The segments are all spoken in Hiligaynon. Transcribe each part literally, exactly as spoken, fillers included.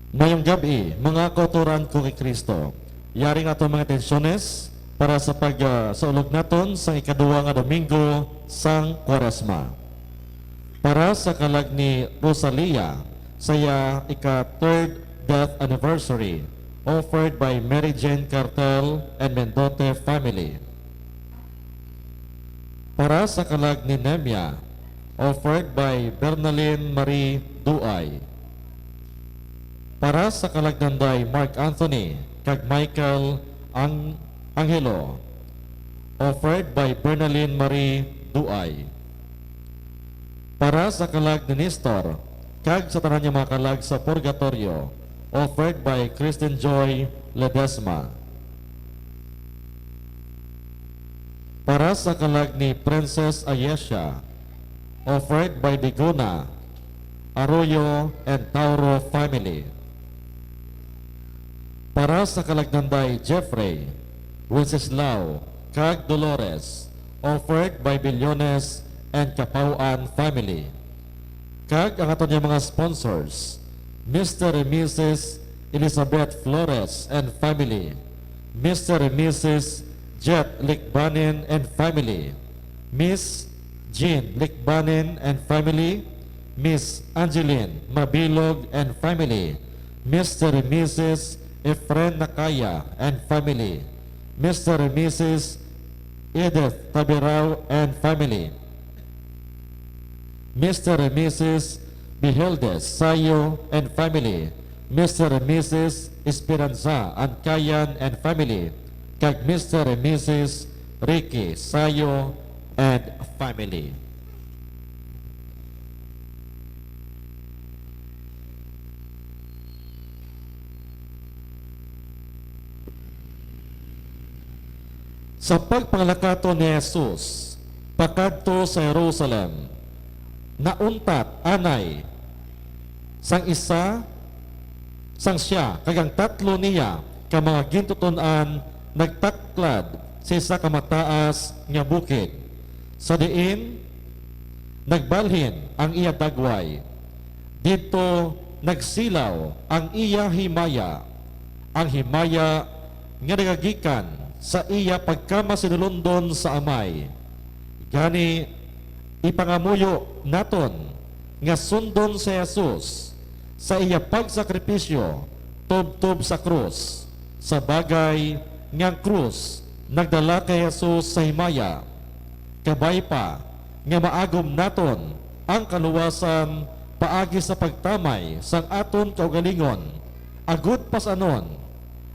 Mayong gab-i, mga kautoran ko kay Kristo. Yari nga aton mga intensyones para sa pag, ah, saulog naton sang ikaduha nga Domingo sang Kwaresma. Para sa kalag ni Rosalia, sa iya ika-third death anniversary, offered by Mary Jane Cartel and Mendote family. Para sa kalag ni Nemia, offered by Bernalyn Marie Duay. Para sa kalag nanday Mark Anthony kag Michael Ang-, Angelo, offered by Bernalyn Marie Duay. Para sa kalag ni Nestor kag sa tanan nga mga kalag sa purgatoryo, offered by Kristen Joy Ledesma. Para sa kalag ni Princess Ayesha, offered by Diguna, Arroyo, and Tauro family. Para sa kalag nanday Jeffrey, Wenceslao, kag Dolores, offered by Billones and Capauan family. Kag ang aton nga mga sponsors, Mister and Missus Elizabeth Flores and family, Mister and Missus Jet Licbanin and family, Miss Jean Likbanen and family, Miss Angeline Mabilog and family, Mister and Missus Efren Nakaya and family, Mister and Missus Edith Tabirao and family, Mister and Missus Biheldes Sayo and family, Mister and Missus Esperanza Ancayan and family, kag Mister and Missus Ricky Sayo and family. Sa pagpangalakaton ni Jesus pakadto sa Jerusalem, nauntat anay sang isa, sang sia kag ang tatlo niya ka mga gintuton-an nagtaklad sa isa ka mataas nga bukid, sa diin nagbalhin ang iya dagway. Didto nagsilaw ang iya himaya, ang himaya nga nagagikan sa iya pagkamasinulondon sa Amay. Gani, ipangamuyo naton nga sundon si Jesus sa iya pagsakripisyo tubtob sa krus, sa bagay nga ang krus nagdala kay Jesus sa himaya. Kabay pa nga maagom naton ang kaluwasan paagi sa pagtamay sang aton kaugalingon, agud pas-anon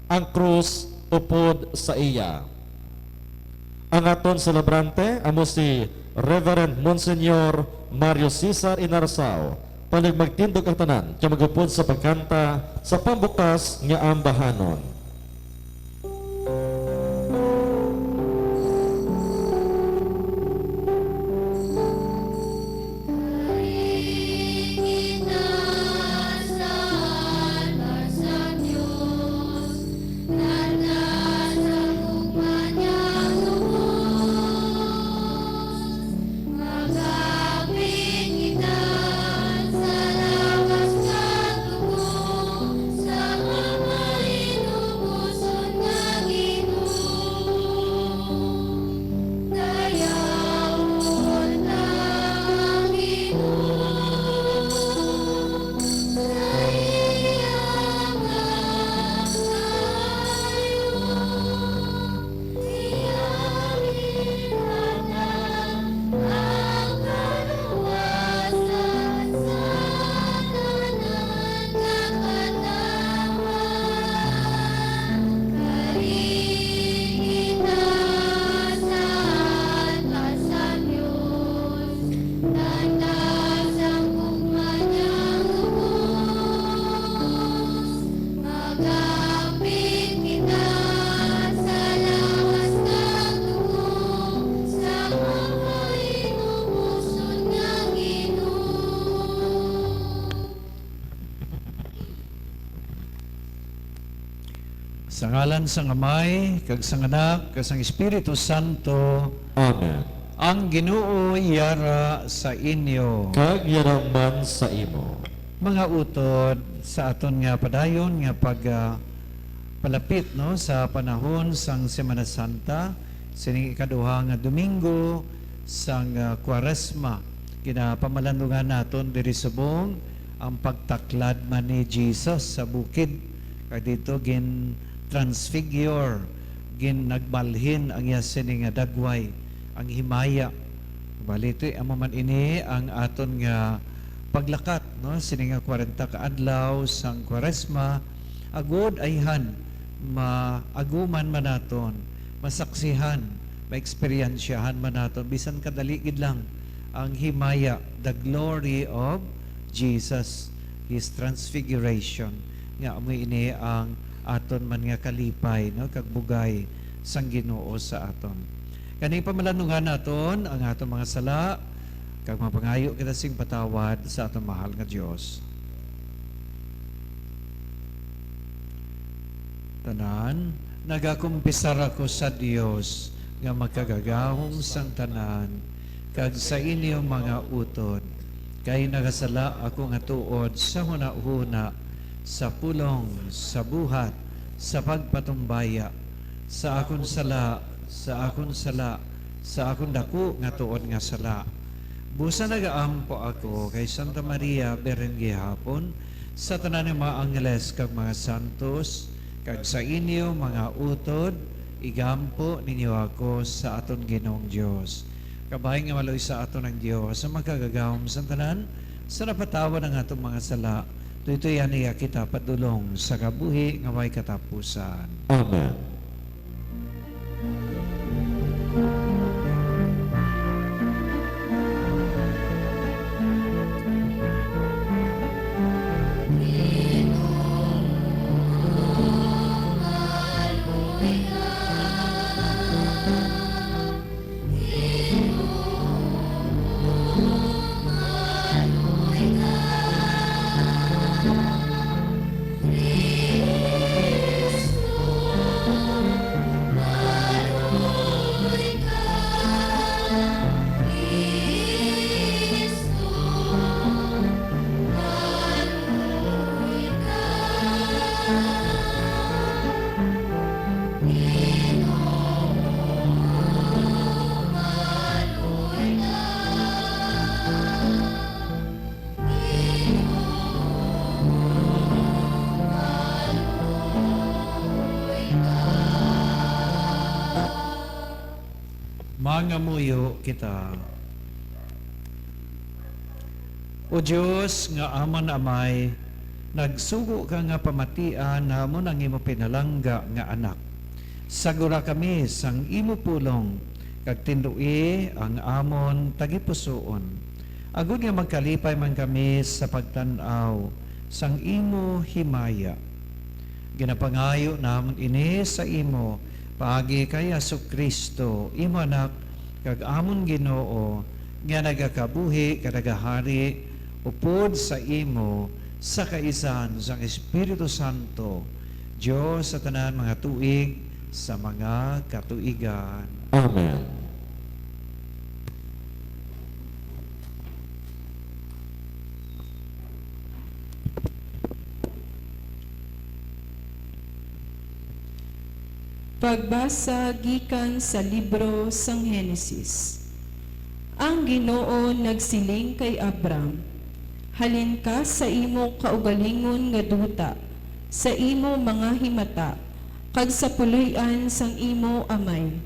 ang krus upod sa iya. Ang aton selebrante amo si Reverend Monsignor Mario Cesar Inarsao. Palihog magtindog ang tanan kag mag-upod sa pagkanta sa pambukas nga ambahanon. Magapit kita sa lawas nga tuo, sa mga inubuson nga Ginoo. Sa ngalan sang Amay, kag sang Anak, kag sang Espiritu Santo. Amen. Ang Ginoo yara sa inyo. Kag yara man sa imo. Mga utod, sa aton nga padayon nga pag, ah, palapit, no, sa panahon sang Semana Santa, sining ikaduha nga Domingo sang, ah, Kuaresma, ginapamalandungan naton diri subong ang pagtaklad man ni Jesus sa bukid, kag didto gin-transfigure, gin-, nagbalhin ang iya sini nga dagway, ang himaya. Bali, ito, amo man ini ang aton nga paglakat, no? Sini nga kwarenta ka adlaw sang Kwaresma, agud ayhan maaguman man naton, masaksihan, maeksperiensyahan man naton, bisan kadali gid lang, ang himaya, the glory of Jesus, His transfiguration, nga amo ini ang aton man nga kalipay, no, kag bugay sang Ginoo sa aton. Kani pamalandungan naton ang aton mga sala, kag mapangayo kita sing patawad sa aton mahal nga Dios. Tanan, nagakumpisar ako sa Dios nga Makagagahom sang tanan, kag sa inyo mga utod, kay nagasala ako nga tuod sa hunahuna, sa pulong, sa buhat, sa pagpatumbaya, sa akon sala, sa akon sala, sa akon daku nga tuod nga sala. Busa nagaampo ako kay Santa Maria, Birhen gihapon, sa tanan nga mga anggeles kag mga santos, kag sa inyo, mga utod, igampo ninyo ako sa aton Ginoong Dios. Kabay nga maluoy sa aton ang Dios, ang makagagahom sa tanan, sa napatawad ang atong mga sala, tuytuyan niya kita padulong sa kabuhi nga may katapusan. Amen. Mangamuyo kita. O Dios nga amon Amay, nagsugo ka nga pamatian namon ang imo pinalangga nga Anak. Sagura kami sang imo pulong, kag tindoi ang amon tagipusoon, agod nga magkalipay man kami sa pagtan-aw sang imo himaya. Ginapangayo namon ini sa imo paagi kay Jesu-Cristo, imo Anak, kag amon Ginoo, nga nagakabuhi kag nagahari upod sa imo sa kaisan sang Espiritu Santo, Dios sa tanan mga tuig sa mga katuigan. Amen. Pagbasa gikan sa libro sang Genesis. Ang Ginoo nagsiling kay Abram, "Halin ka sa imo kaugalingon nga duta, sa imo mga himata, kag sa puloy-an sang imo amay,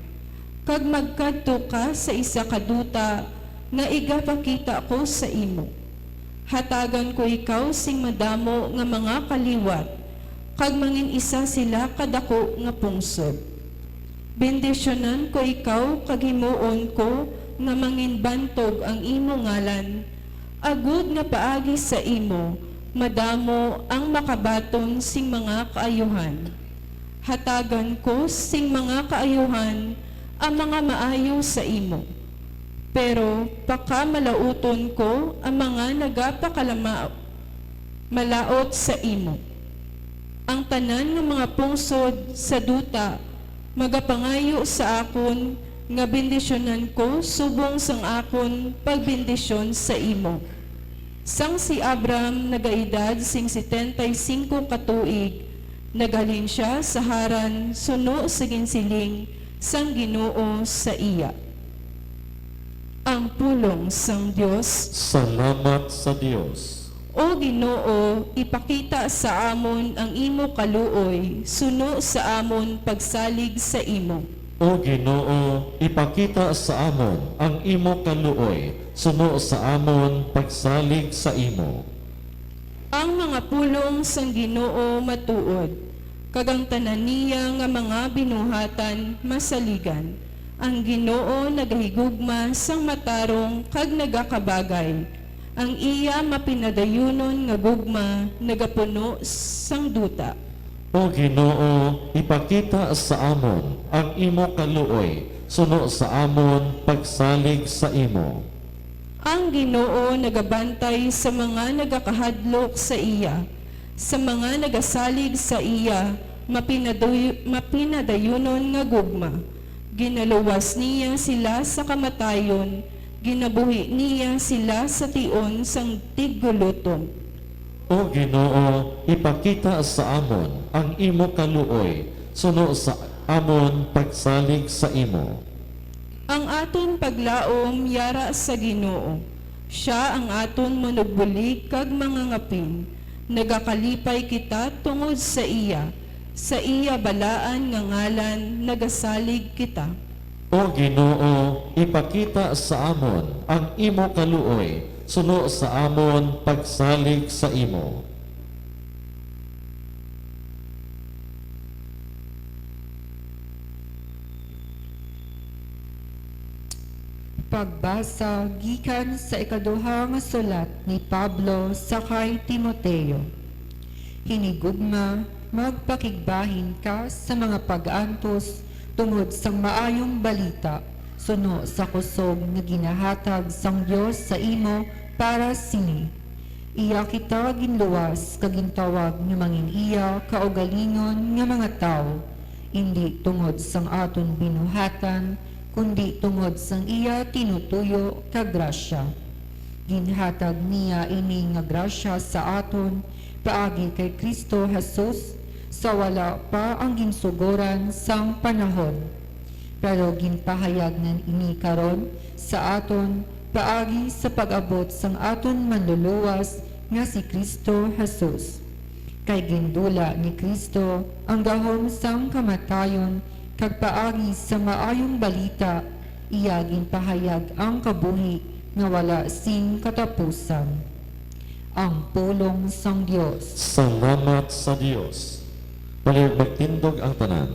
kag magkadto ka sa isa ka duta nga igapakita ko sa imo. Hatagan ko ikaw sing madamo nga mga kaliwat, kag mangin-isa sila ka daku nga pungsod. Bendisyonan ko ikaw kag himuon ko nga manginbantog ang imo ngalan, agod nga paagi sa imo madamo ang makabaton sing mga kaayuhan. Hatagan ko sing mga kaayuhan ang mga maayo sa imo, pero pakamalauton ko ang mga nagapakalama-, malaut sa imo. Ang tanan nga mga pungsod sa duta magapangayo sa akon nga bendisyonan ko subong sang akon pagbendisyon sa imo." Sang si Abram nagaedad sing setenta y cinco ka tuig, naghalin sia sa Haran suno sa ginsiling sang Ginoo sa iya. Ang pulong sang Dios. Salamat sa Dios. O Ginoo, ipakita sa amon ang imo kaluoy suno sa amon pagsalig sa imo. O Ginoo, ipakita sa amon ang imo kaluoy suno sa amon pagsalig sa imo. Ang mga pulong sang Ginoo matuod, kag ang tanan niya nga mga binuhatan masaligan. Ang Ginoo nagahigugma sang matarong kag nagakabagay. Ang iya mapinadayunon nga gugma nagapuno sang duta. O Ginoo, ipakita sa amon ang imo kaluoy suno sa amon pagsalig sa imo. Ang Ginoo nagabantay sa mga nagakahadlok sa iya, sa mga nagasalig sa iya mapinaduy-, mapinadayunon nga gugma. Ginaluwas niya sila sa kamatayon, ginabuhi niya sila sa tion sang tiggulutom. O Ginoo, ipakita sa amon ang imo kaluoy suno sa amon pagsalig sa imo. Ang aton paglaom yara sa Ginoo, Sia ang aton manugbulig kag mangangapin. Nagakalipay kita tungod sa iya. Sa iya balaan nga ngalan nagasalig kita. O Ginoo, ipakita sa amon ang imo kaluoy suno sa amon pagsalig sa imo. Pagbasa gikan sa ikaduha nga sulat ni Pablo sa kay Timoteo. Hinigugma, magpakigbahin ka sa mga pag-antos tungod sang maayong balita, suno sa kusog nga ginahatag sang Dios sa imo para sini. Iya kita ginluwas kag gintawag nga mangin-iya kaugalingon nga mga tawo, indi tungod sang aton binuhatan, kundi tungod sang iya tinutuyo kag grasya. Ginhatag niya ini nga grasya sa aton paagi kay Cristo Jesus sa wala pa ang ginsugoran sang panahon. Pero ginpahayag na ini karon sa aton paagi sa pag-abot sang aton Manluluwas nga si Cristo Jesus. Kay gindula ni Cristo ang gahom sang kamatayon, kag paagi sa Maayong Balita, iya ginpahayag ang kabuhi nga wala sing katapusan. Ang pulong sang Dios. Salamat sa Dios. Palihog magtindog ang tanan.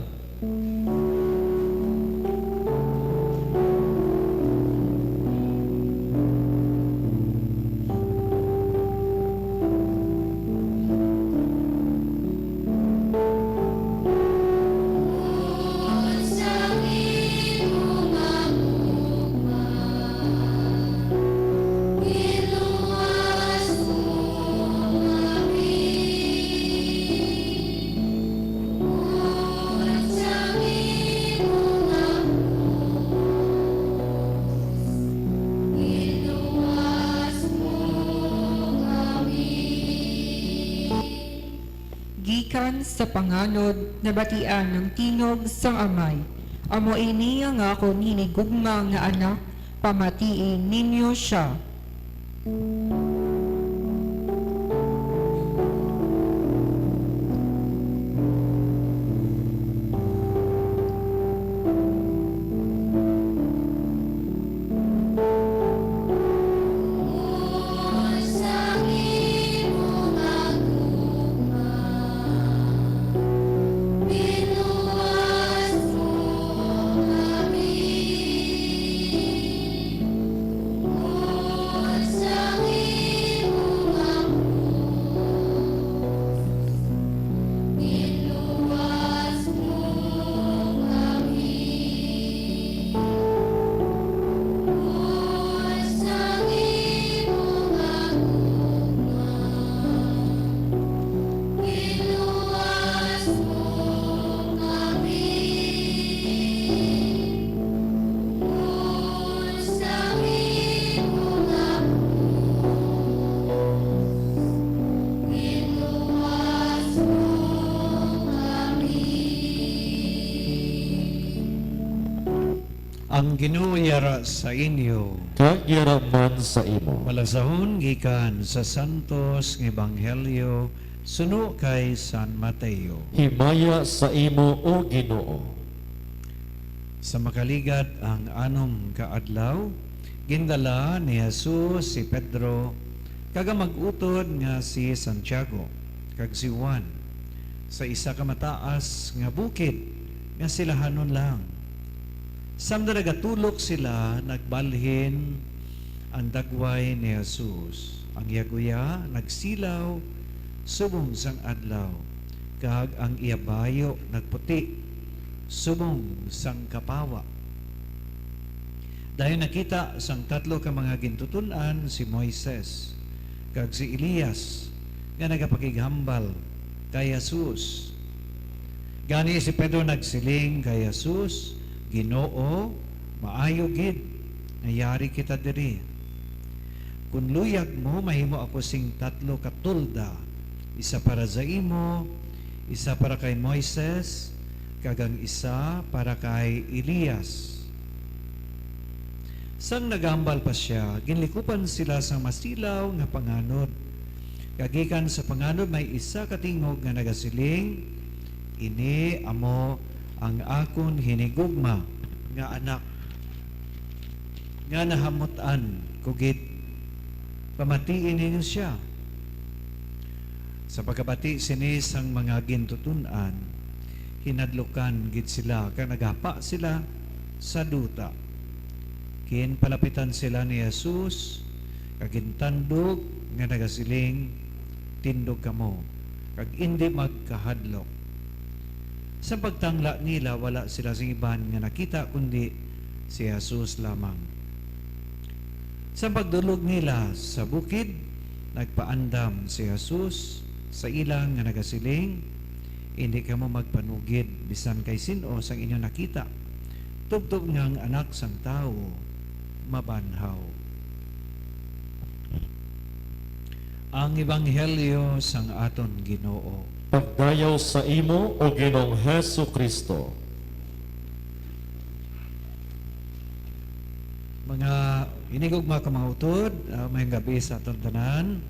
Gikan sa panganod nabatian ang tingog sang Amay, "Amo ini ang akon hinigugma nga Anak, pamatii ninyo sia." Ang Ginoo yara sa inyo. Kag yara man sa imo. Palasahon gikan sa Santos nga Ebanghelyo suno kay San Mateo. Himaya sa imo, O Ginoo. Sa makaligat ang anom ka adlaw, gindala ni Jesus si Pedro kag ang mag-utod nga si Santiago kag si Juan sa isa ka mataas nga bukid nga silahanon lang. Samtang nagatulok sila, nagbalhin ang dagway ni Jesus. Ang iya guya nagsilaw subong sang adlaw, kag ang iya bayo nagputi subong sang kapawa. Dayon nakita sang tatlo ka mga gintuton-an si Moises kag si Elias nga nagapakighambal kay Jesus. Gani si Pedro nagsiling kay Jesus, "Ginoo, maayo gid nga yari kita diri. Kon luyag mo, mahimo ako sing tatlo ka tolda, isa para sa imo, isa para kay Moises, kag ang isa para kay Elias." Sang nagahambal pa sia, ginlikupan sila sang masilaw nga panganod. Kag gikan sa panganod may isa ka tingog nga nagasiling, "Ini amo ang akon hinigugma nga Anak, nga nahamut-an ko gid. Pamatii ninyo sia." Sa pagkabati sini sang mga gintuton-an, hinadlukan gid sila kag nagapa sila sa duta. Ginpalapitan sila ni Jesus kag gintandog nga nagasiling, "Tindog kamo kag indi magkahadlok." Sa pagtangla nila, wala sila sing iban nga nakita kundi si Jesus lamang. Sa pagdulog nila sa bukid, nagpaandam si Jesus sa ila nga nagasiling, "Indi kamo magpanugid bisan kay sin-o sang inyo nakita, tubtob nga ang Anak sang Tawo mabanhaw." Ang Ebanghelyo sang aton Ginoo. Pagdayaw sa imo, O Ginoong Jesu-Cristo. Mga hinigugma kag mga utod, ah, maayong gabi sa aton tanan.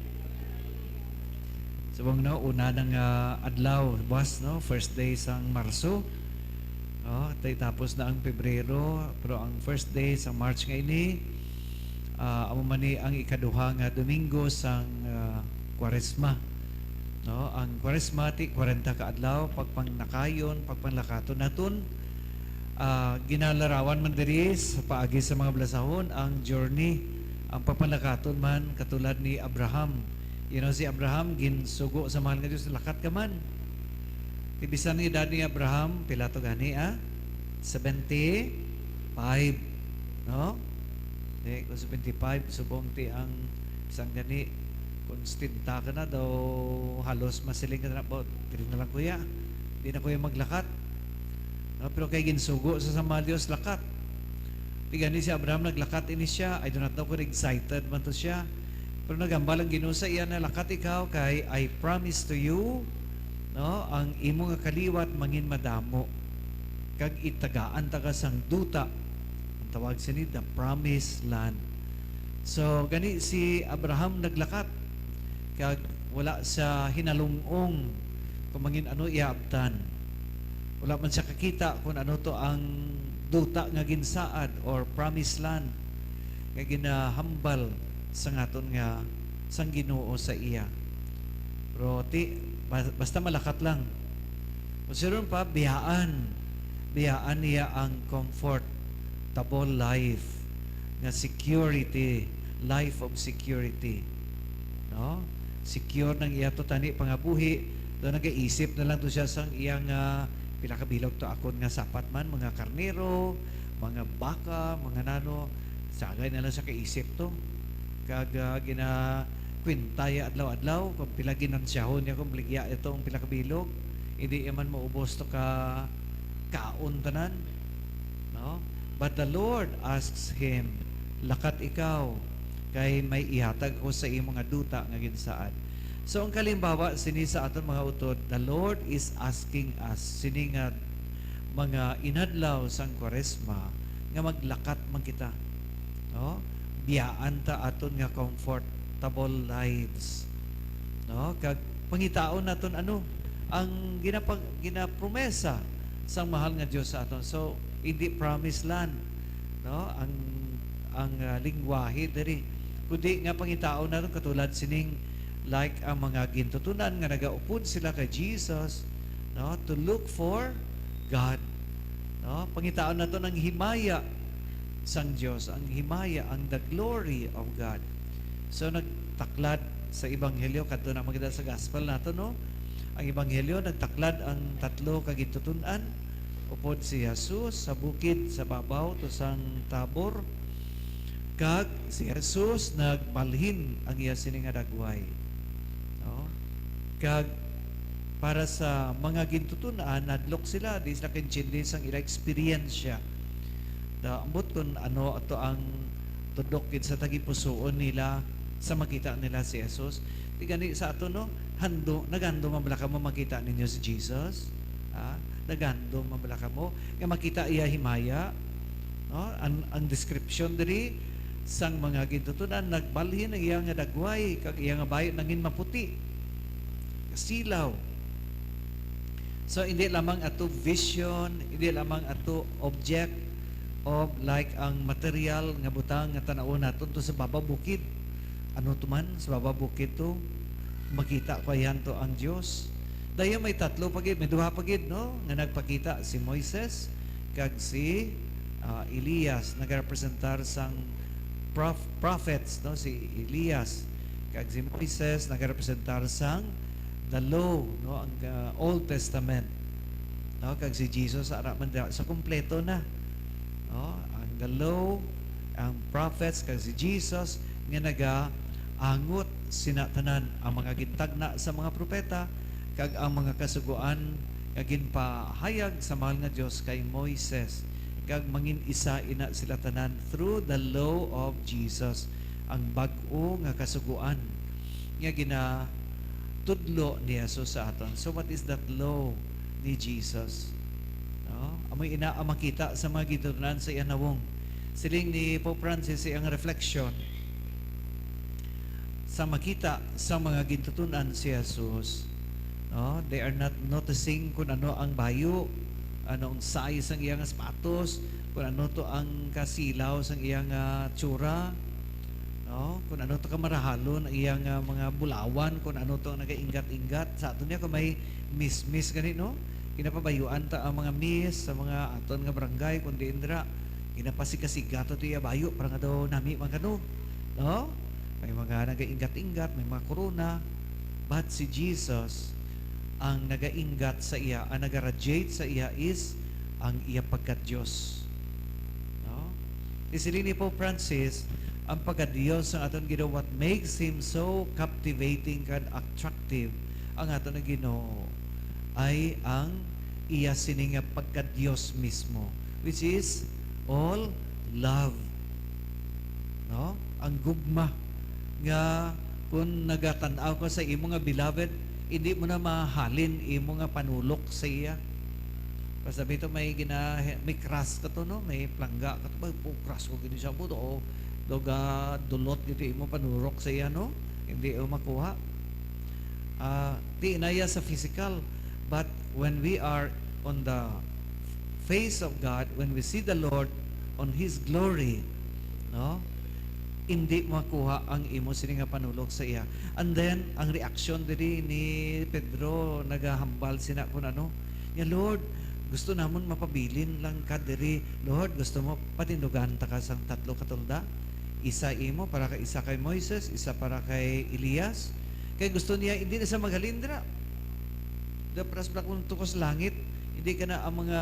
Subong, no, una na nga adlaw, buwas, no, first day sang Marso. Oh, tay tapos na ang Pebrero, pero ang first day sa March nga ini, ah, amo man ni ang ikaduha nga Domingo sang, ah, Kwaresma. No, ang Kwaresma ti kwarenta ka adlaw, pagpangnakayon, pagpanglakaton naton. Ah, ginalarawan man diri sa paagi sa mga balasahon ang journey, ang pagpanglakaton man katulad ni Abraham. You know, si Abraham ginsugo sa mahal nga Dios, "Lakat ka man." Ti bisan ang edad ni Abraham, pila to gani, ah? Seventy-five, no? Eh, kung seventy-five, subong ti ang bisan gani, kung setenta ka na daw, halos masiling ka na, "Ba, diri na lang, kuya. Di na, kuya, maglakat." No? Pero kay ginsugo sa, sa mahal Dios, lakat. Ti gani si Abraham naglakat ini siya. I do not know kung excited man to siya. Pero naghambal ang Ginoo sa iya na, "Lakat ikaw, kay I promise to you, no, ang imo nga kaliwat mangin madamo, kag itagaan ta ka sang duta." Ang tawag sini, the promised land. So, gani si Abraham naglakat, kag wala siya hinalung-ong kung mangin ano iya abtan. Wala man siya kakita kung ano to ang duta nga ginsaad or promised land nga ginahambal sa ngaton nga sang Ginoo sa iya. Pero ti, ba-, basta malakat lang. Kung siya ron pa, biyaan. Biyaan niya ang comfortable life nga security, life of security. No? Secure nang iya to tani pangabuhi. Daw nagaisip na lang to siya sang iyang, ah, pila ka bilog to akon nga sapat man, mga karnero, mga baka, mga nano. Sagay na lang siya kaisip to. Kag, ah, ginakwenta iya adlaw-adlaw kung pila ginansyahon niya kung baligya itong pila ka bilog. Hindi iya man maubos to ka kaon tanan. No? But the Lord asks him, "Lakat ikaw, kay may ihatag ako sa imo nga duta nga ginsaad." So, ang kalimbawa sini sa aton mga utod, the Lord is asking us sini nga mga inadlaw sang Kwaresma nga maglakat man kita, no? Biyaan ta aton nga comfortable lives, no? Kag pangitaon naton ano ang ginapag-, ginapromesa sang mahal nga Dios sa aton. So, hindi promised land, no? Ang, ang, ah, lingwahe diri, kundi nga pangitaon naton katulad sining, like, ang mga gintutunan nga nagaupod sila kay Jesus, no? To look for God, no? Pangitaon naton ang himaya sang Dios, ang himaya, ang the glory of God. So, nagtaklad sa Ebanghelyo, kadto na man kita sa gospel nato, no? Ang Ebanghelyo, nagtaklad ang tatlo ka gintutunan, upod si Jesus sa bukid sa babaw to sang Tabor, kag si Jesus nagbalhin ang iya sini nga dagway. No? Kag para sa mga gintutunan, nadlok sila, di sila kaintindi sang ila eksperyensya. Da, ambot kun ano ato ang tudok gid sa tagipusoon nila sa makita nila si Jesus. Di gani sa ato, no? Hando, naghandom man bala kamo makita ninyo si Jesus? Ha? Naghandom man bala kamo nga makita iya himaya? No? Ang, ang description diri sang mga gintutunan, nagbalhin ang iya nga dagway, kag iya nga bayo nangin maputi, kasilaw. So, hindi lamang ato vision, hindi lamang ato object of, like, ang material nga butang nga tan-awon naton to sa baba bukid. Ano to man, sa baba bukid to, makita ko yan to ang Dios. Dayon may tatlo pa gid, may duha pa gid, no, nga nagpakita, si Moises kag si, ah, Elias, nagarepresentar sang prof-, prophets, no, si Elias kag si Moises nagarepresentar sang the law, no, ang, ah, Old Testament, no, kag si Jesus ara man dira. So, kompleto na, no, ang the law, ang prophets, kag si Jesus nga nagaangot sina tanan, ang mga gintagna sa mga propeta kag ang mga kasugoan nga ginpahayag sa mahal nga Dios kay Moises, kag mangin-isa ina sila tanan through the law of Jesus, ang bag-o nga kasugoan nga ginatudlo ni Jesus sa aton. So, what is that law ni Jesus? No? Amo ina ang makita sa mga gintutunan sa iya nawong. Siling ni Pope Francis sa iyang reflection, sa makita sa mga gintutunan si Jesus, no? They are not noticing kung ano ang bayo, ano ang size sang iyang sapatos, kung ano to ang kasilaw sang iyang, ah, tsura, no? Kung ano to kamarahalon ang iyang, ah, mga bulawan, kung ano to ang nagainggat-inggat. Sa aton niya, kung may mismis gani, no? Ginapabayuan ta ang mga miss sa mga aton nga barangay, kung diin dira, ginapasiga-siga to iya bayo para nga daw nami man kano, no? May mga nagainggat-inggat, may mga korona. But si Jesus, ang nagainggat sa iya, ang nagaradiate sa iya is ang iya pagka-Dios. No? Isiling ni Pope Francis, ang pagka-Dios sang aton Ginoo, what makes him so captivating and attractive, ang aton nga Ginoo, ay ang iya sini nga pagka-Dios mismo, which is all love. No? Ang gugma nga kung nagatan-aw ka sa imo nga beloved, hindi mo na mahalin imo nga panulok sa iya. Basta bito may gina-, may crush ka to, no? May plangga ka to. Ba, po, crush ko gini siya po, o, daw ga dulot gito imo panulok sa iya, no? Hindi mo makuha. Ah, di na iya sa physical, but when we are on the face of God, when we see the Lord on His glory, no? Hindi makuha ang imo sini nga panulok sa iya. And then, ang reaksyon diri ni Pedro nagahambal sina kun ano, nga, "Lord, gusto namon mapabilin lang ka diri. Lord, gusto mo patindugan ta ka sang tatlo ka tolda? Isa imo, para kay, isa kay Moises, isa para kay Elias." Kay gusto niya, hindi na siya maghalin dira. Da, paras pa kung tukos langit, hindi ka na ang mga,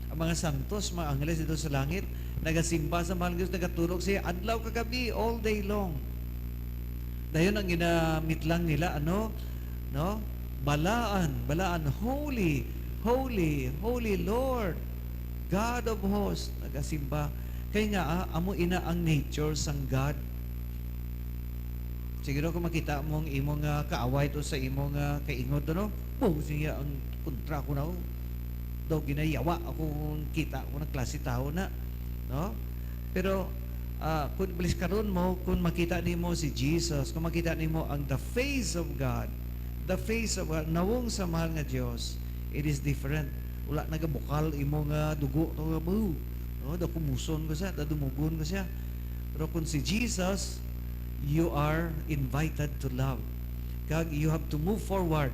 ang mga santos, mga angeles dito sa langit, nagasimba sa mahal nga Dios, nagatulog siya adlaw kag gabi, all day long. Dayon ang ginamit lang nila, ano, no? Balaan, balaan, "Holy, holy, holy Lord, God of hosts," nagasimba. Kay nga, ah, amo ina ang nature sang God. Siguro kung makita mo ang imo nga kaaway to sa imo nga kaingod, ano? Bo, siya ang kontra ko na, oh. Daw ginayawa ako kung kita ko na klase tao na, no? Pero, ah, kung baliskaron mo, kung makita nimo si Jesus, kung makita nimo ang the face of God, the face of God, nawong sa mahal nga Dios, it is different. Wala nagabukal imo nga dugo to nga, "Boo," no? Daw kumuson ko siya, daw dumugon ko siya. Pero kung si Jesus, you are invited to love. Kag you have to move forward.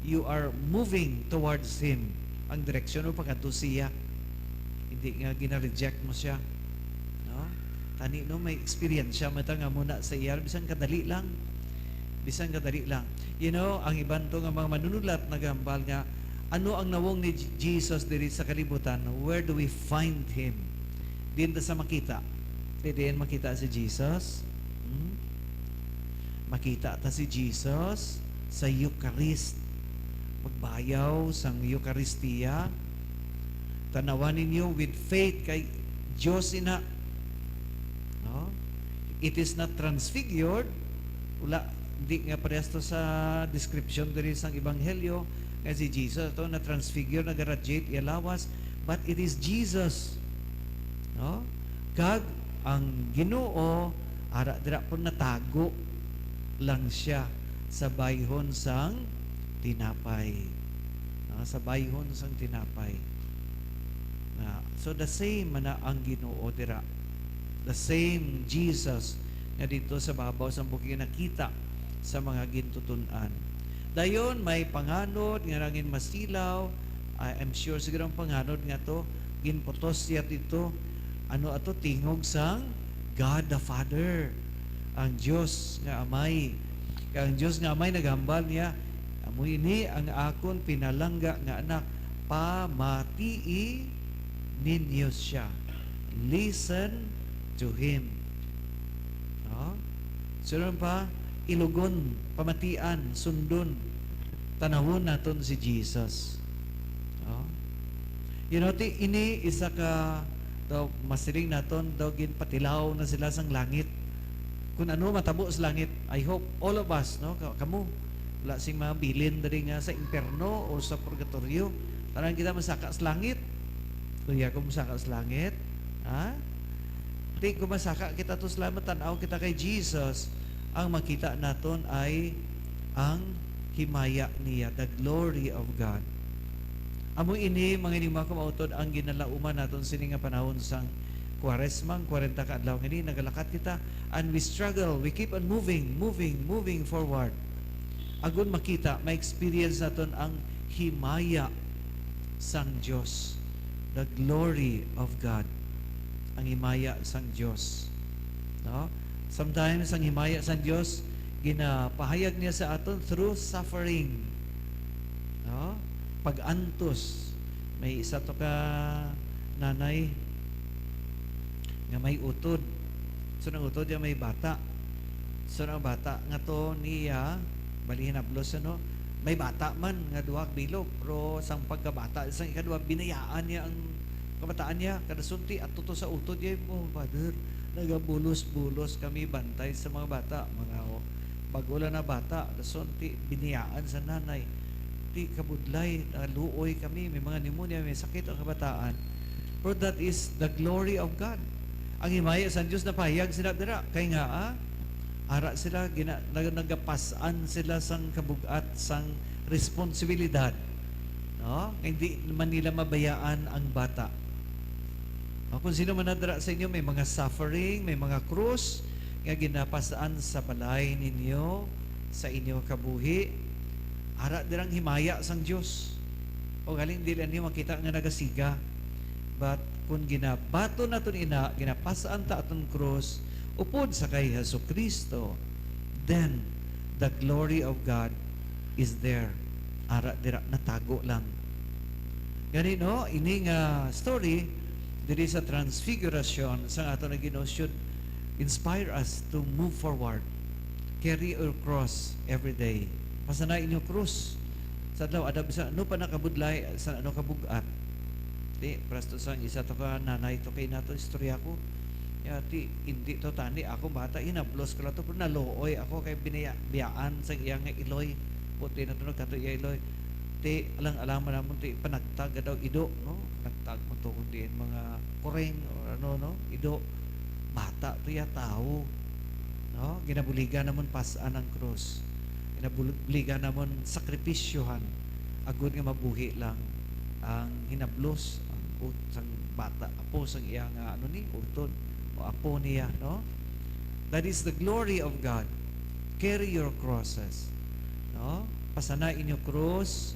You are moving towards Him. Ang direksyon mo pagkadto siya. Hindi nga gina-reject mo siya. No? Tani, no, may eksperyensya man ta nga muna sa iya, bisan kadali lang. Bisan kadali lang. You know, ang iban to nga mga manunulat nagahambal nga, ano ang nawong ni J-, Jesus diri sa kalibutan? Where do we find Him? Diin ta sa makita? Di diin makita si Jesus? Hmm? Makita ta si Jesus sa Eucharist. Pagbayaw sang Eucharistia. Tanawan ninyo with faith kay Dios ina. No? It is not transfigured. Wala, di nga parehas to sa description diri sang Ebanghelyo nga si Jesus to na transfigure, nagaradiate iya lawas. But it is Jesus. No? Kag ang Ginoo, ara dira po, natago lang siya sa bayhon sang tinapay. No? Sa bayhon sang tinapay. Na, so, the same man na ang Ginoo dira. The same Jesus nga dito sa babaw sang bukid nga nakita sa mga gintuton-an. Dayon, may panganod nga nangin masilaw. I, I'm sure siguro ang panganod nga to, ginputos siya dito. Ano ato? Tingog sang God the Father, ang Dios nga Amay. Kay ang Dios nga Amay naghambal niya, "Amo ini ang akon pinalangga nga Anak, pamatii ninyo siya." Listen to him. No? Sunod pa, ilugon, pamatian, sundon, tanawon naton si Jesus. No? You know, ti, ini isa ka, daw, masiling naton, daw, ginpatilaw na sila sang langit. Kung ano matabo sa langit, I hope all of us, no, ka-, kamo, wala sing mga bilin diri nga sa impyerno o sa purgatorio. Tanan kita masaka sa langit. Kuya, kung masaka sa langit, ha? Ti, kung masaka kita to sa langit, matan-aw kita kay Jesus, ang makita naton ay ang himaya niya, the glory of God. Amo ini, mga ining mga kamautod, ang ginalauman naton sini nga panahon sang Kuwaresma, ang kwarenta ka adlaw nga ini, nagalakat kita, and we struggle, we keep on moving, moving, moving forward. Agon makita, ma-experience naton ang himaya sang Dios, the glory of God, ang himaya sang Dios. No? Sometimes, ang himaya sang Dios, ginapahayag niya sa aton through suffering. No? Pag-antos. May isa to ka nanay nga may utod. So, nang utod niya may bata. So, nang bata nga to niya, bali hinablos, ano? May bata man nga duha ka bilog, pero sang pagkabata, sang ikaduha, binayaan niya ang kabataan niya. Kada sulti, ato to sa utod niya, "Oh, Father, nagabulos-bulos kami bantay sa mga bata." Mga, oh, bago lang na bata, dason ti biniyaan sa nanay. Ti kabudlay, naluoy kami, may mga pneumonia, may sakit ang kabataan. Pero that is the glory of God. Ang himaya sang Dios napahayag sila dira. Kay nga, ah, ara sila, gina-, nag-, nagapas-an sila sang kabug-at, sang responsibilidad. No? Nga hindi man nila mabayaan ang bata. O, kung sino man na dira sa inyo may mga suffering, may mga krus nga ginapas-an sa balay ninyo, sa inyo kabuhi, ara dirang himaya sang Dios. O galing, dili ninyo makita nga nagasiga. But kung ginabaton naton ina, ginapas-an ta aton krus upod sa kay Jesu-Cristo, then the glory of God is there. Ara dira, natago lang. Gani, no, ini nga story diri sa Transfiguration sang aton nga Ginoo should inspire us to move forward. Carry your cross every day. Pasanay inyo krus sa adlaw, adlaw, bisan ano pa nakabudlay, sa ano kabug-at. Ti, paresto sang isa to ka nanay to kay nato istorya ko. Ya, ti, hindi to tani ako bata, hinablos ko lang to, pero naluoy ako kay binaya-, biyaan sang iya nga iloy. Puti na to, nagkato iya iloy. Ti, alang-alang man namon, ti, panagtag daw ido, no? Panagtag mo to, kundi mga kuring, or ano, no? Ido. Bata to ya, tawo. No? Ginabuligan namon pas-an ang krus. Ginabuligan namon sakripisyohan agud nga mabuhi lang ang hinablos, ang ut-, sang bata, apo sang iya nga, ano ni, utod, o apo niya, no? That is the glory of God. Carry your crosses. No? Pasanay inyo krus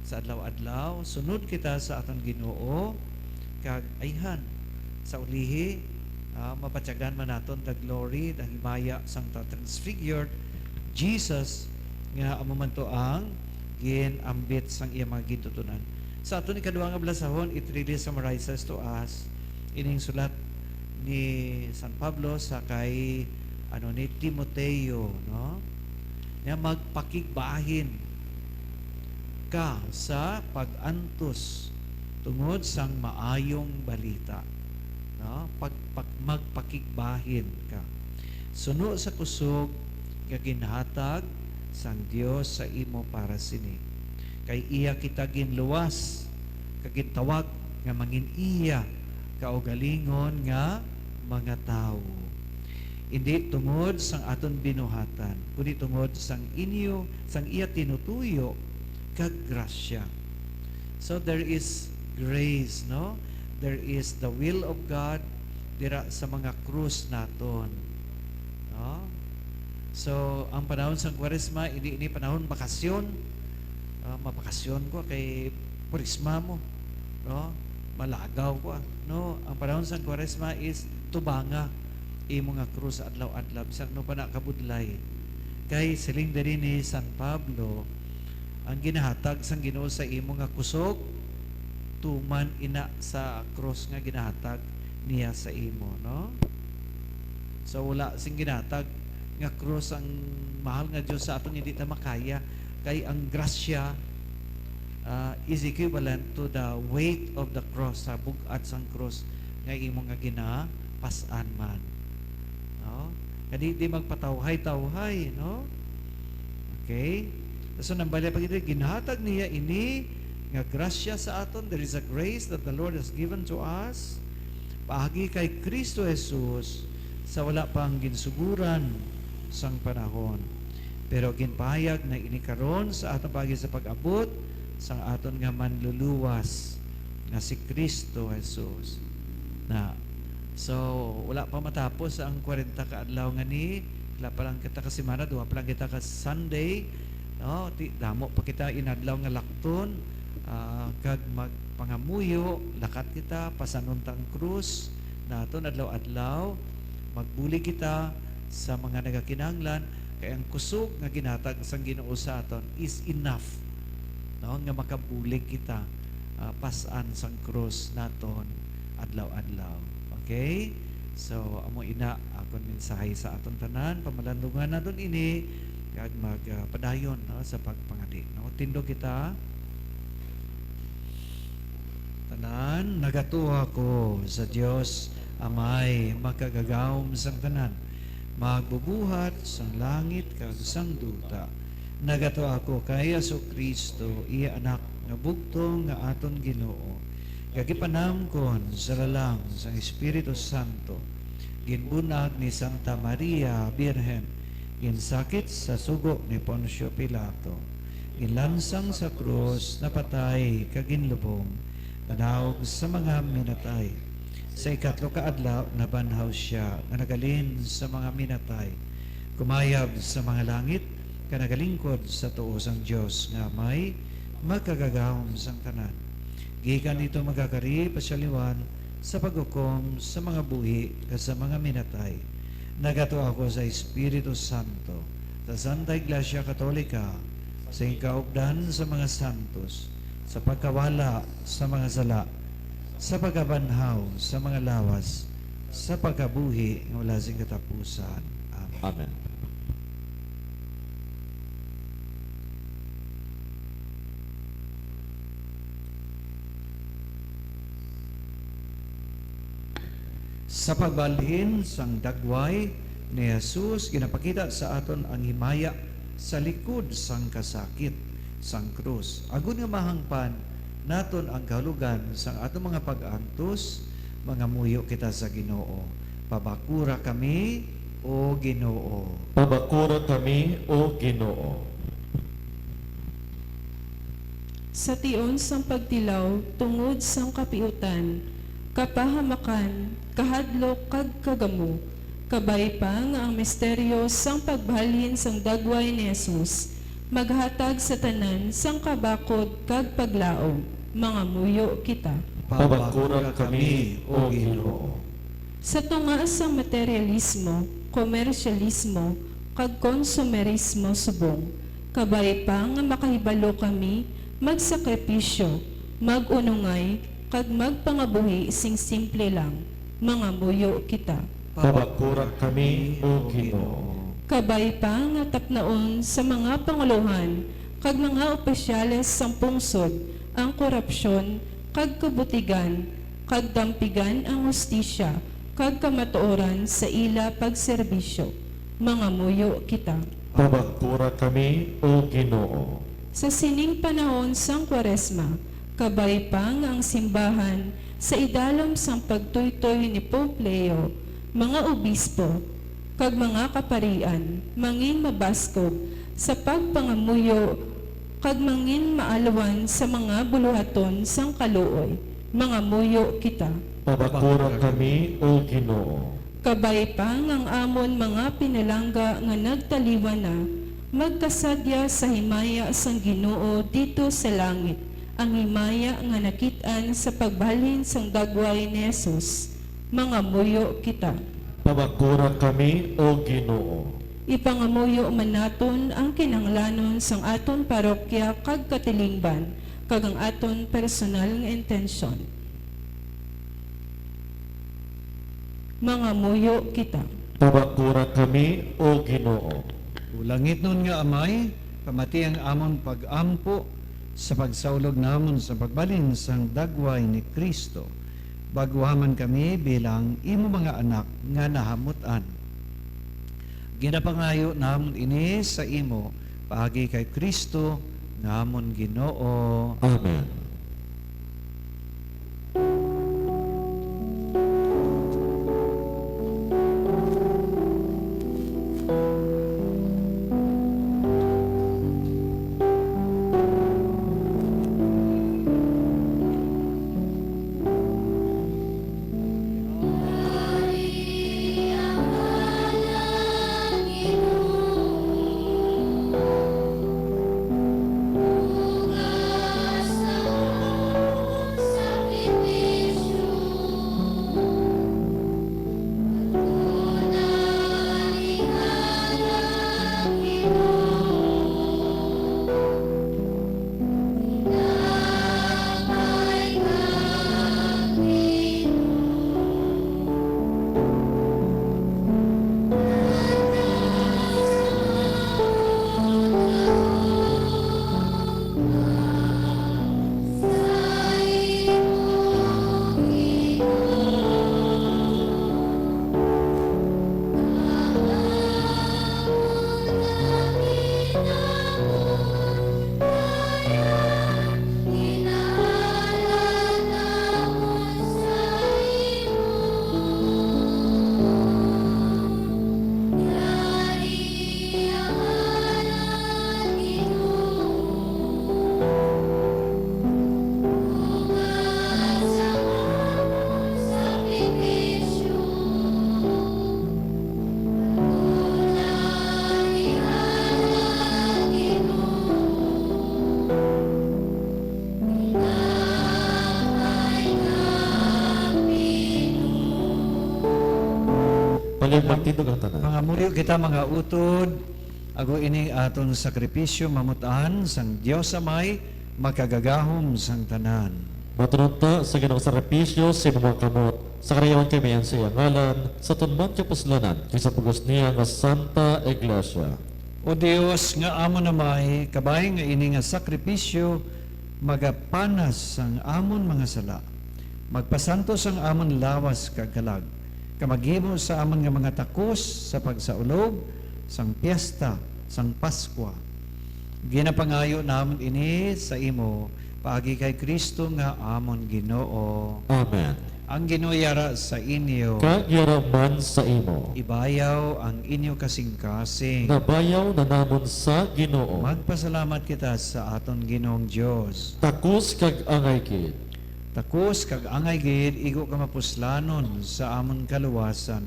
sa adlaw-adlaw. Sunod kita sa aton Ginoo. Kag ayhan, sa ulihi, ah, mabatyagan man naton the glory, the himaya sang the transfigured Jesus, nga amo man to ang gin-ambit sang iya mga gintutunan. Sa aton ikaduha nga basahon, it really summarizes to us ining sulat ni San Pablo sa kay, ano, ni Timoteo, no? Nga magpakigbahin ka sa pag-antos tungod sang maayong balita, no? Pag-, pag-, magpakigbahin ka. Suno sa kusog nga ginhatag sang Dios sa imo para sini. Kay iya kita ginluwas, kag gintawag nga mangin-iya kaugalingon nga mga tawo, indi tungod sang aton binuhatan, kundi tungod sang inyo, sang iya tinutuyo kag grasya. So there is grace, no? There is the will of God dira sa mga krus naton. No? So, ang panahon sang Kwaresma, hindi ini panahon bakasyon. Ah, mabakasyon ko kay Kwaresma mo, no? Malagaw ko, ah. No, ang panahon sang Kwaresma is tubanga imo nga krus adlaw-adlaw, bisan ano pa na kabudlay. Kay siling diri ni San Pablo, ang ginahatag sang Ginoo sa imo nga kusog, tuman ina sa krus nga ginahatag niya sa imo, no? So, wala sing ginatag nga krus ang mahal nga Dios sa aton, hindi ta makaya, kay ang grasya, ah, is equivalent to the weight of the cross, sa bug-at sang krus nga imo nga ginapas-an man. No? Kadi di magpatawhay-tawhay, no? Okay? So, nambali pa kita, ginhatag niya ini nga grasya sa aton. There is a grace that the Lord has given to us paagi kay Kristo Jesus, sa wala pa ang ginsuguran sang panahon. Pero ginpahayag na ini karon sa aton paagi sa pag-abot sang aton nga Manluluwas, nga si Kristo Jesus. Na, so, wala pa matapos ang kwarenta ka adlaw nga ni, wala pa lang kita ka semana, duha pa lang kita ka Sunday, no? Ti-, damo pa kita inadlaw nga lakton, ah, kag magpangamuyo, lakat kita, pasanon ta ang krus naton adlaw-adlaw, magbulig kita sa mga nagakinahanglan, kay ang kusog nga ginhatag sang Ginoo sa aton is enough, no, nga makabulig kita, ah, pas-an sang krus naton adlaw-adlaw. Okay? So, amo ina akon mensahe sa aton tanan. Pamalandungan naton ini kag mag, ah, padayon, no, sa pagpangadi, no? Tindog kita. Tanan, nagatuo ako sa Dios, Amay, Makagagahom sang tanan, Magbubuhat sang langit kag sang duta. Nagatuo ako kay Jesu-Cristo, iya Anak nga bugtong, nga aton Ginoo, nga gipanamkon sa lalang sang Espiritu Santo, ginbunag ni Santa Maria Birhen, ginsakit sa sugo ni Poncio Pilato, ginlansang sa krus, napatay, kag ginlubong, nanaog sa mga minatay. Sa ikatlo ka adlaw, nabanhaw sia nga naghalin sa mga minatay. Kumayab sa mga langit, kag nagalingkod sa tuo sang Dios nga Amay, Makagagahom sang tanan. Gikan didto magakari pa sia liwat sa paghukom sa mga buhi kag sa mga minatay. Nagatuo ako sa Espiritu Santo, sa Santa Iglesia Katolika, sa kaupdan sa mga santos, sa pagkawala sa mga sala, sa pagkabanhaw sa mga lawas, sa pagkabuhi nga wala sing katapusan. Amen. Amen. Sa pagbalhin sang dagway ni Jesus, ginapakita sa aton ang himaya sa likod sang kasakit sang krus, agod nga mahangpan naton ang kahulogan sang aton mga pag-antos. Mangamuyo kita sa Ginoo. Pabakura kami, O Ginoo. Pabakura kami, O Ginoo. Sa tion sang pagtilaw tungod sang kapiutan, kapahamakan, kahadlok, kag kagamo, kabay pa nga ang misteryo sang pagbalhin sang dagway ni Jesus maghatag sa tanan sang kabakod kag paglaom, mangamuyo kita. Pabakura kami, O Ginoo. Sa tunga sang materialismo, komersyalismo, kag konsumerismo subong, kabay pa nga makahibalo kami magsakripisyo, mag-unongay, kag magpangabuhi sing simple lang, mangamuyo kita. Pabakura kami, O Ginoo. Kabay pa nga tapnaon sa mga pangulohan kag mga opisyales sang pungsod ang korapsyon kag kabutigan, kag dampigan ang hustisya kag kamatuoran sa ila pagserbisyo, mangamuyo kita. Pabakura kami, O Ginoo. Sa sining panahon sang Kwaresma, kabay pa nga ang simbahan Sa idalom sang pagtuytoy ni Pope Leo, mga obispo kag mga kaparian mangin mabaskog sa pagpangamuyo kag mangin maalwan sa mga buluhaton sang kaluoy. Mangamuyo kita. Pabakura kami, O Ginoo. Kabay pa nga ang amon mga pinalangga nga nagtaliwan na, magkasadya sa himaya sang Ginoo didto sa langit, ang himaya nga nakit-an sa pagbalhin sang dagway ni Jesus. Mangamuyo kita. Pabakura kami, O Ginoo. Ipangamuyo man naton ang kinahanglanon sang aton parokya kag katilingban, kag ang aton personal nga intensyon. Mangamuyo kita. Pabakura kami, O Ginoo. O langitnon nga Amay, pamati ang amon pag-ampo sa pagsaulog namon sa pagbalhin sang dagway ni Cristo. Baguha man kami bilang imo mga anak nga nahamut-an. Ginapangayo namon ini sa imo paagi kay Cristo nga amon Ginoo. Amen. Palihog magtindog ang tanan. Mangamuyo kita, mga utod, agod ining aton sakripisyo mamut-an sang Dios Amay, makagagahom sang tanan. Matunon ta sa Ginoong sakripisyo sa imong mga kamot, sa karayawan kay mayan sa iya ngalan, sa aton man kapuslanan, kag sa pugos niya nga Santa Iglesia. O Dios nga amon Amay, kabay nga ini nga sakripisyo magapanas sang amon mga sala, magpasantos sang amon lawas kag kalag, kag maghimo sa amon nga mga takos sa pagsaulog sang piesta sang Pascua. Ginapangayo namon ini sa imo paagi kay Cristo nga amon Ginoo. Amen. Ang Ginoo yara sa inyo. Kag yara man sa imo. Ibayaw ang inyo kasingkasing. Nabayaw na namon sa Ginoo. Magpasalamat kita sa aton Ginoong Dios. Takos kag angay gid. Takos kag angay gid, igo ka mapuslanon sa amon kaluwasan,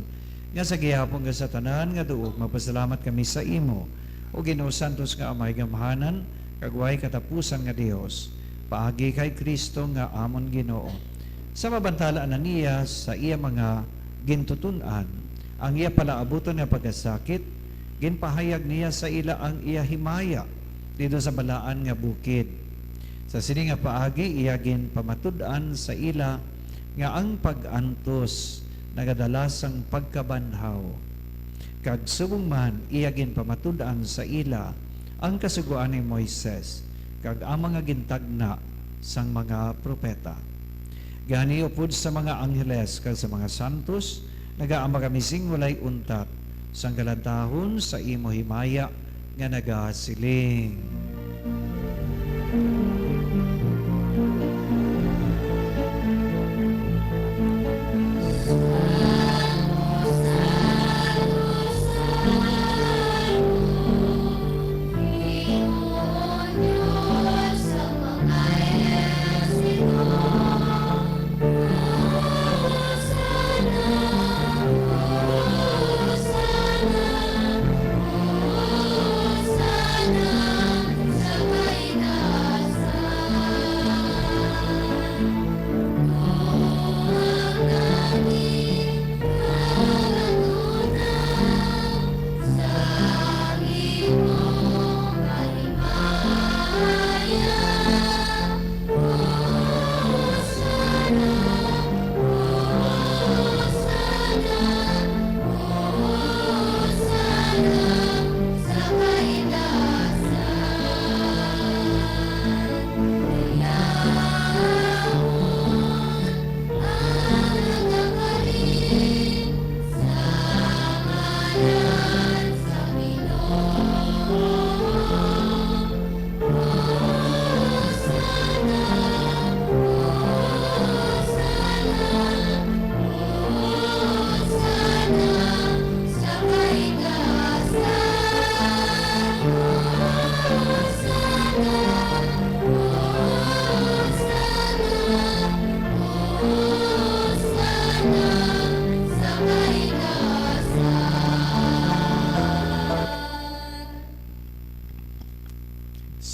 nga sa gihapon kag sa tanan nga duog mapasalamat kami sa imo, O Ginoo, santos nga Amay, gamhanan kag way katapusan nga Dios, paagi kay Cristo nga amon Ginoo. Sa mabantala na niya sa iya mga gintuton-an ang iya palaabuton nga pagkasakit, ginpahayag niya sa ila ang iya himaya didto sa balaan nga bukid. Sa sini nga paagi iya ginpamatud-an sa ila nga ang pag-antos nagadala sang pagkabanhaw. Kag subong man iya ginpamatud-an sa ila ang kasugoan ni Moises kag ang mga gintagna sang mga propeta. Gani, upod sa mga angheles kag sa mga santos, nagaamba kami sing walay untat sang kalantahon sa imo himaya nga nagasiling: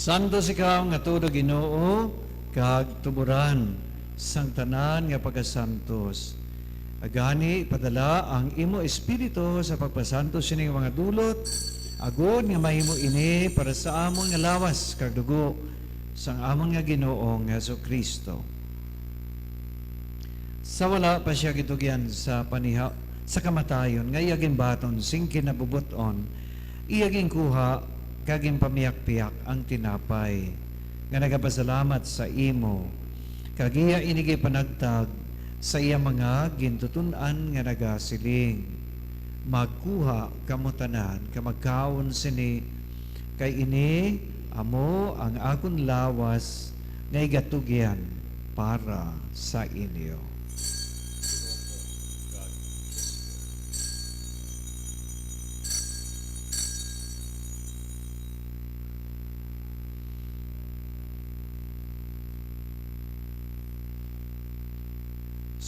Santos ikaw nga tulo, Ginoo, kag tuboran sang tanan nga pagkasantos. Gani, padala ang imo Espiritu sa pagpasantos sining mga dulot, agod nga mahimo ini para sa amon nga lawas kag dugo sang amon nga Ginoo nga Jesu-Cristo. Sa wala pa sia gitugyan sa paniha-, sa kamatayon, nga iya ginbaton sing kinabubot-on, iya ginkuha kag ginpamiyakpiyak ang tinapay nga nagapasalamat sa imo, kag iya ini gipanagtag sa iya mga gintuton-an nga nagasiling, "Magkuha kamo tanan kag magkaon sini, kay ini amo ang akon lawas nga igatugyan para sa inyo."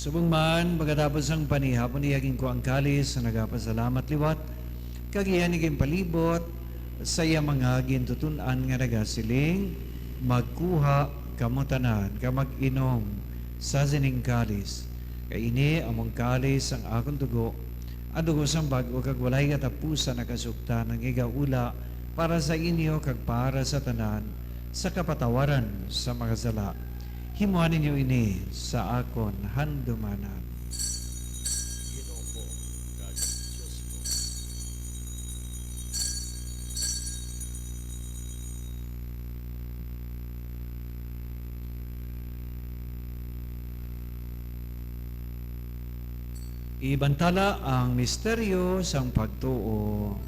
Subong man, pagkatapos sang panihapon, iya ginkua ang kalis, nagapasalamat liwat, kag iya ini ginpalibot sa iya mga gintuton-an nga nagasiling, "Magkuha kamo tanan kag mag-inom sa sining kalis, kay ini among kalis sang akon dugo, ang dugo sang bag-o kag walay katapusan nga kasugtanan nga igaula para sa inyo kag para sa tanan sa kapatawaran sa mga sala. Himoa ninyo ini sa akon handumanan." Ginoo ko, kag Dios ko. Ibantala ang misteryo sang pagtuo.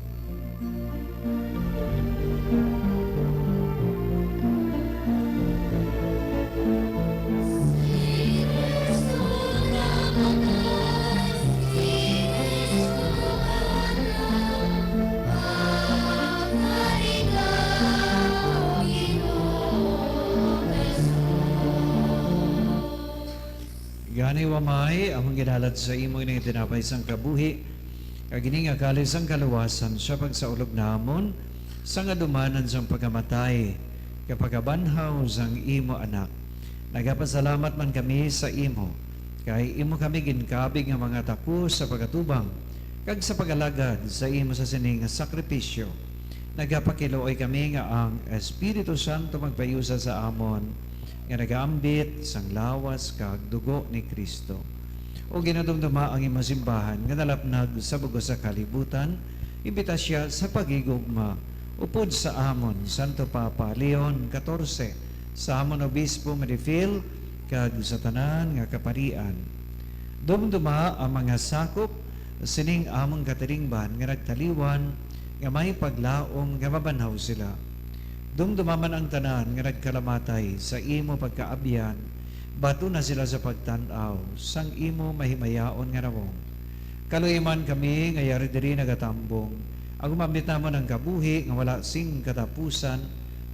Gani, O Amay, amon ginalat sa imo ining tinapay sang kabuhi, kag ini nga kalis sang kaluwasan, sa pagsaulog namon sang adumanan sang pagkamatay kag pagkabanhaw sang imo Anak. Nagapasalamat man kami sa imo, kay imo kami ginkabig nga mga takos sa pag-atubang kag sa pag-alagad sa imo sa sini nga sakripisyo. Nagapakiluoy kami nga ang Espiritu Santo magpahiusa sa amon nga nagaambit sang lawas kag dugo ni Cristo. O ginadumduma ang imo simbahan nga nalapnag sa bug-os nga kalibutan, imbita sia sa paghigugma upod sa amon Santo Papa Leon katorse, sa amon obispo nga difil, kag sa tanan nga kaparian. Dumduma ang mga sakop sining amon katilingban nga nagtaliwan nga may paglaom nga mabanhaw sila. Dumduma man ang tanan nga nagkalamatay sa imo pagkaabyan, batuna sila sa pagtan-aw sang imo mahimayaon nga nawong. Kaluy-i man kami nga yari diri nagatambong, agod maambit namon ang kabuhi nga wala sing katapusan.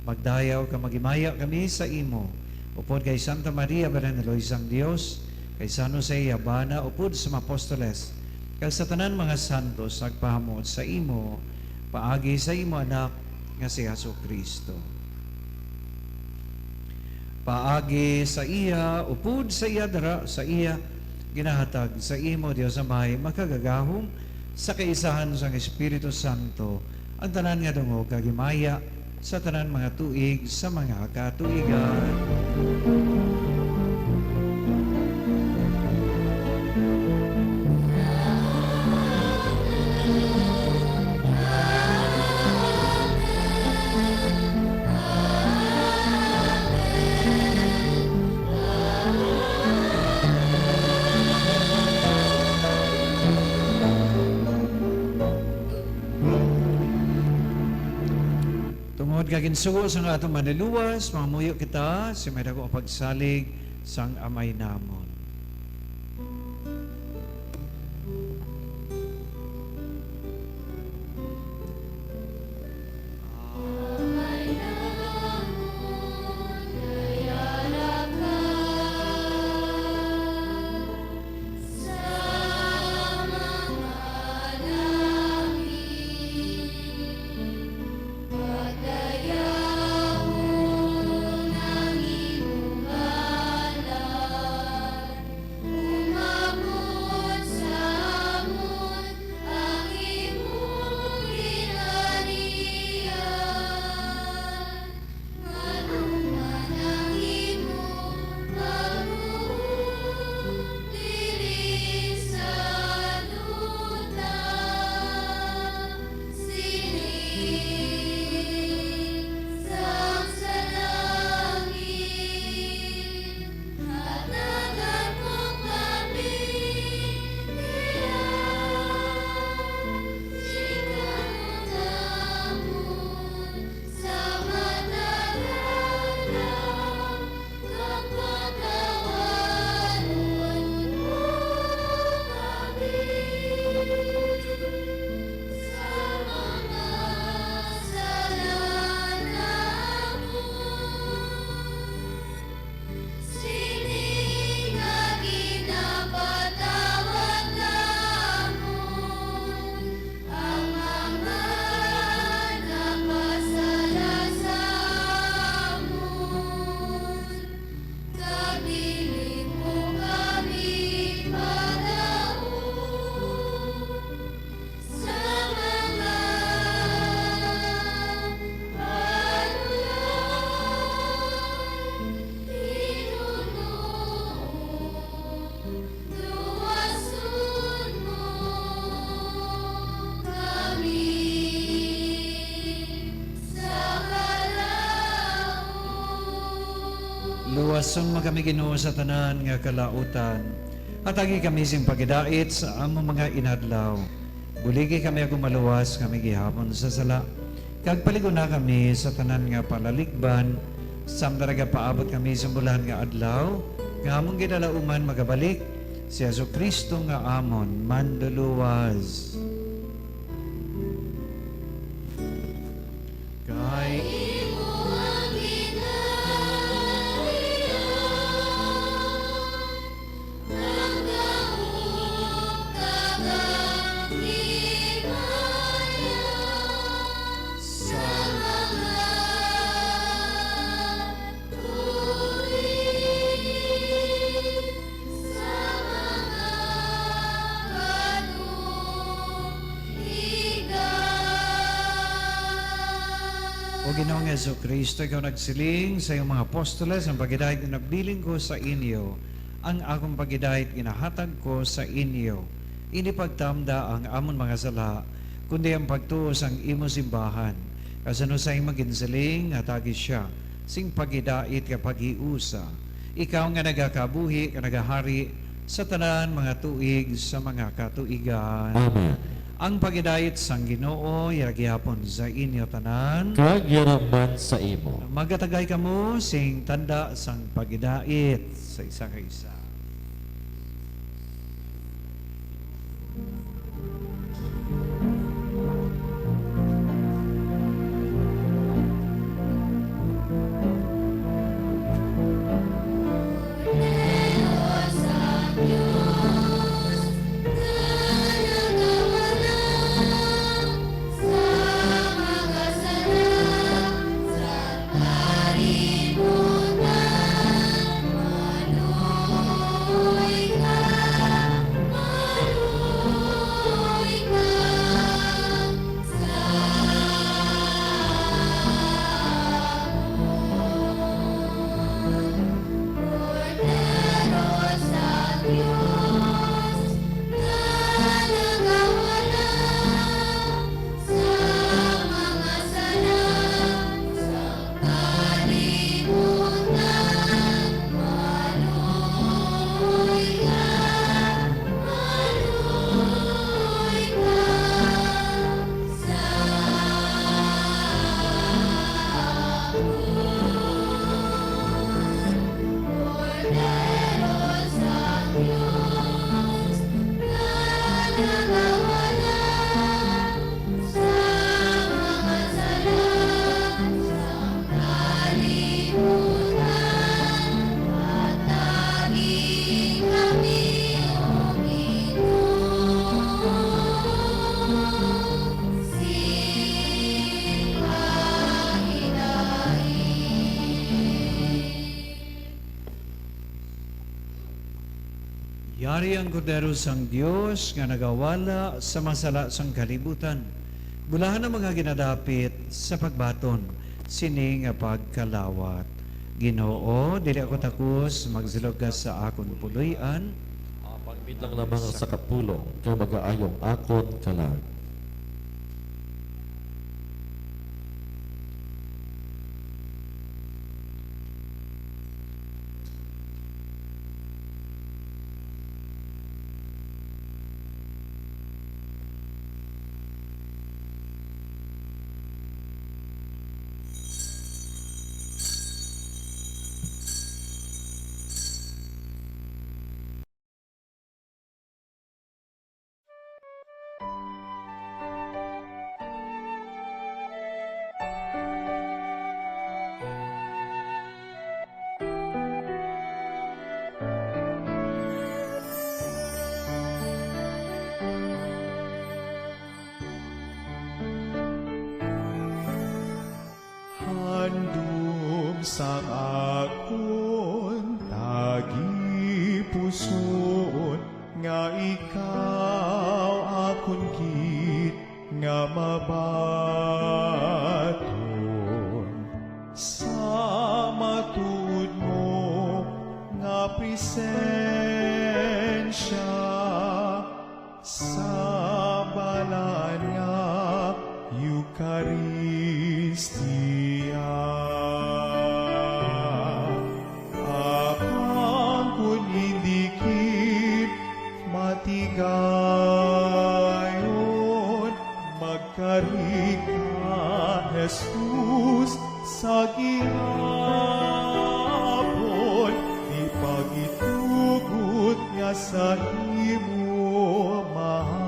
Magdayaw kag maghimaya kami sa imo, upod kay Santa Maria, Birhen nga Loy sang Dios, kay San Jose, iya bana, upod sa mga apostoles, kag sa tanan mga santos, nagpahamot sa imo, paagi sa imo Anak nga si Jesu-Cristo. Paagi sa iya, upod sa iya, dara sa iya, ginahatag sa imo, Dios Amay, makagagahom, sa kaisahan sang Espiritu Santo, ang tanan nga dungog kag himaya sa tanan mga tuig sa mga katuigan. Tungod kay ginsugo sang aton Manlulowas, mangamuyo kita sa may dako nga pagsalig sang Amay namon. Luwason mo kami, Ginoo, sa tanan nga kalautan. Hatagi kami sing pagidait sa among mga inadlaw. Buligi kami agud maluwas kami gihapon sa sala, kag palig-una kami sa tanan nga palaligban, samtang nagapaabot kami sa bulahan nga adlaw nga among ginalauman magabalik si Jesu-Cristo nga amon Manluluwas. Kay imo ang ginharian, ang gahom kag ang himaya sa mga tuig, sa mga katuigan. O Ginoong Jesu-Cristo, ikaw nagsiling sa iyong mga apostoles, "Ang pagidait ginabilin ko sa inyo, ang akong pagidait ginahatag ko sa inyo. Indi pagtamda ang amon mga sala, kundi ang pagtuo sang imo simbahan. Kag sa imo ginsiling, hatagi sia sing pagidait kag paghiusa. Ikaw nga nagakabuhi kag nagahari sa tanan mga tuig sa mga katuigan." Amen. Ang pagidait sang Ginoo yara gihapon sa inyo tanan. Kag yara man sa imo. Magatagay kamo sing tanda sang pagidait sa isa ka isa. Sa mga sala sa kalibutan, maluoy ka, maluoy ka sa akon. Kordero sang Dios, nga nagawala sa mga sala sang kalibutan, hatagi kami, O Ginoo, sing pagidait. Yari ang Kordero sang Dios nga nagawala sa mga sala sang kalibutan. Bulahan ang mga ginadapit sa pagbaton sini nga pagkalawat. Ginoo, dili ako takos, magsilog ka sa akon puloy-an. Apang mitlang lamang sa kapulong, kay magaayo ang akon kalag. Handom sang akon tagipusoon, nga ikaw akon gid nga mabaton, sa matuod mo nga presensya. Sa balaan nga Eukaristia, Sa gihapon, di pa gitugot nga sa imo mahamulan,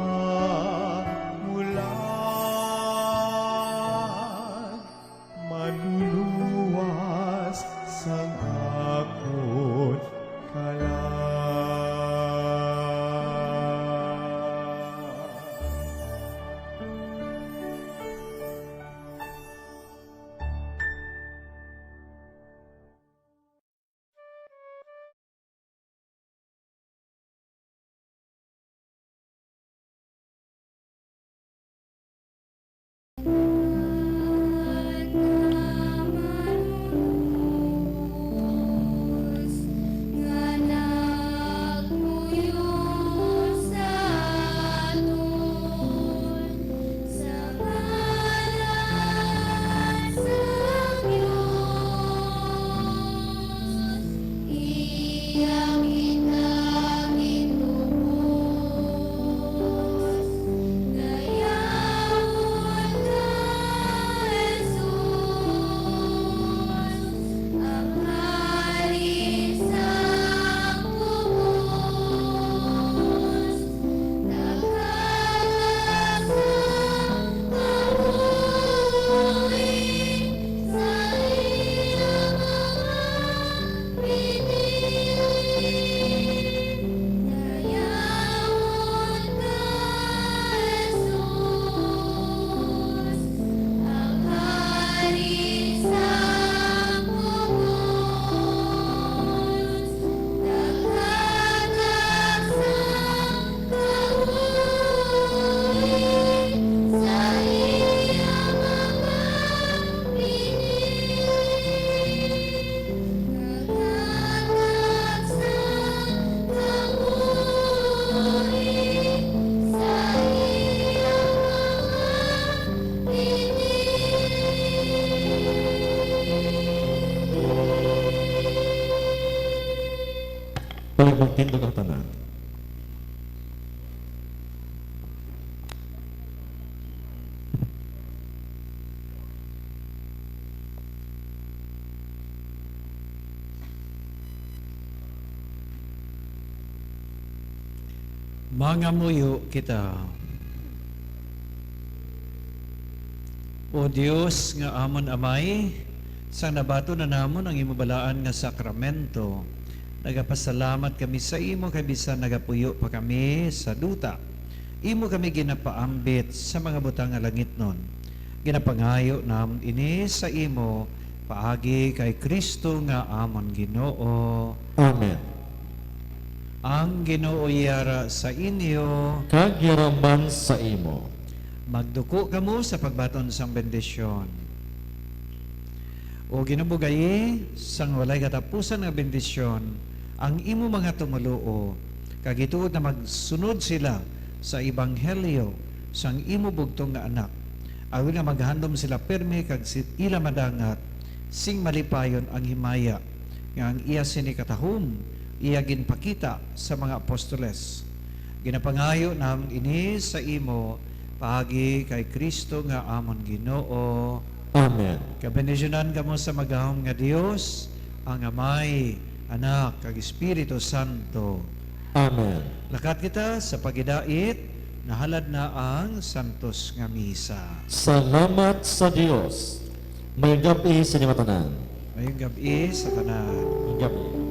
manluluwas sang akon kalag. Pwede magtindog ang tanan. Mangamuyo kita. O Dios nga amon Amay, sang nabaton na namon ang imo balaan nga sakramento, nagapasalamat kami sa imo kay bisan nagapuyo pa kami sa duta, imo kami ginapaambit sa mga butang nga langitnon. Ginapangayo namon ini sa imo paagi kay Cristo nga amon Ginoo. Amen. Ang Ginoo yara sa inyo. Kag yara man sa imo. Magduko kamo sa pagbaton sang bendisyon. O Ginoo, bugayi sang walay katapusan nga bendisyon ang imo mga tumoluo, kag ituod nga magsunod sila sa ebanghelyo sang imo bugtong nga Anak, agod nga maghandom sila pirme kag si-, ila madangat sing malipayon ang himaya nga ang iya sini katahom iya ginpakita sa mga apostoles. Ginapangayo namon ini sa imo paagi kay Cristo nga amon Ginoo. Amen. Kabendisyonan kamo sa magahom nga Dios, ang Amay, Anak, kag Espiritu Santo. Amen. Lakat kita sa paghidait, nahalad na ang santos nga misa. Salamat sa Dios. Mayong gab-i sa inyo tanan. Mayong gab-i sa tanan. Mayong gab-i.